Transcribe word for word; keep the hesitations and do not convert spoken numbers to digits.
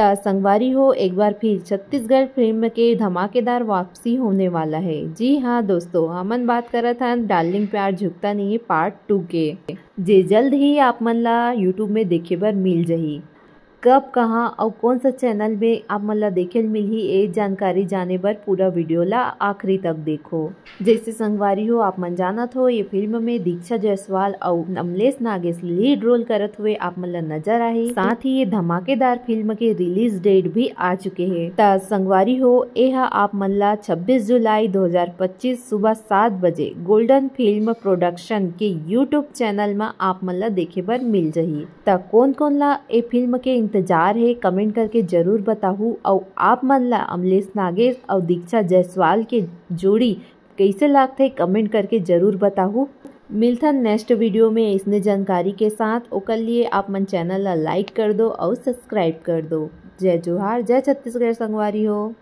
त संगवारी हो, एक बार फिर छत्तीसगढ़ फिल्म के धमाकेदार वापसी होने वाला है। जी हाँ दोस्तों, हमन बात करत हन डार्लिंग प्यार झुकता नहीं है पार्ट टू के, जे जल्द ही आप मन ला यूट्यूब में देखे बर मिल जही। कब, कहाँ अउ कौन सा चैनल में आप मन ला देखे ल मिलही, ए जानकारी जाने बर पूरा वीडियो ला आखिरी तक देखो। जैसे संगवारी हो, आप मन जानत हो, ये फिल्म में दीक्षा जायसवाल अउ अमलेश नागेश लीड रोल करत हुए आप मन ला नजर आही। साथ ही ये धमाकेदार फिल्म के रिलीज डेट भी आ चुके हे। त संगवारी हो, एहा आप मन ला छब्बीस जुलाई दो हज़ार पच्चीस सुबह सात बजे गोल्डन फिल्म प्रोडक्शन के यूट्यूब चैनल मा आप मन ला देखे बर मिल जही। त कोन कोन ला ए फिल्म के इंतजार हे, कमेंट करके जरूर बताहू। अउ आप मन ला अमलेश नागेश अउ दीक्षा जायसवाल के जोड़ी कैसे लागथे, कमेंट करके जरूर बताहू। मिलथन नेक्स्ट वीडियो में इसने जानकारी के साथ। ओकर लिए आप मन चैनल ला लाइक कर दो अउ सब्सक्राइब कर दो। जय जोहार, जय छत्तीसगढ़ संगवारी हो।